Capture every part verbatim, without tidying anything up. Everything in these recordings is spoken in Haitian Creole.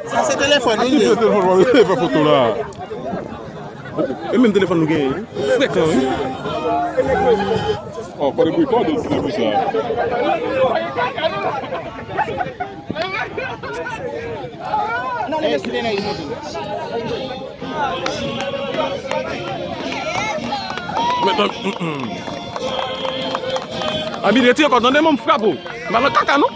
Sa se telefòn nou ye. Ki vye telefòn w ap fè foto la? E menm telefòn nou genyen wi. Frekan wi. Oh, fò de bri, fò de bri pou sa. Abi, rete ankò, tande, m frape w. M pa nan kaka non.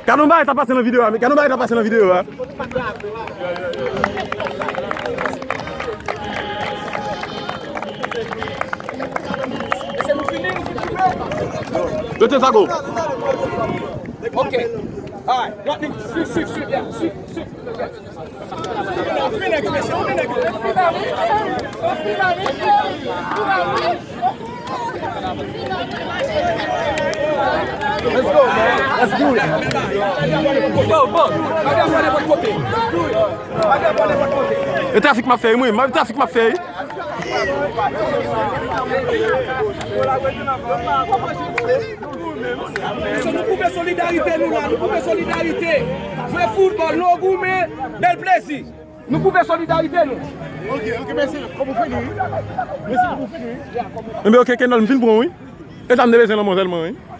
Gade yon bagay k ap pase nan videyo a, gade yon bagay k ap pase nan videyo a. Yo, te sa go. Ok. Alright. Swiv, swiv, swiv, yeah. Swiv, swiv. Let's go, man. Let's do it. Yo, bon. E trafik m ap fè, mwen. Trafik m ap fè. Mesye, nou pwouve solidarite nou la, nou pwouve solidarite. Jwe foutbòl, nou goumen, bèl plezi. Nou pwouve solidarite nou. Ok, ok, mèsi. Kòman w fè li? Mèsi pou fini. Enben, ok, Kendall, m fin pran, wi. E sa m te bezwen nan mwen sèlman, wi.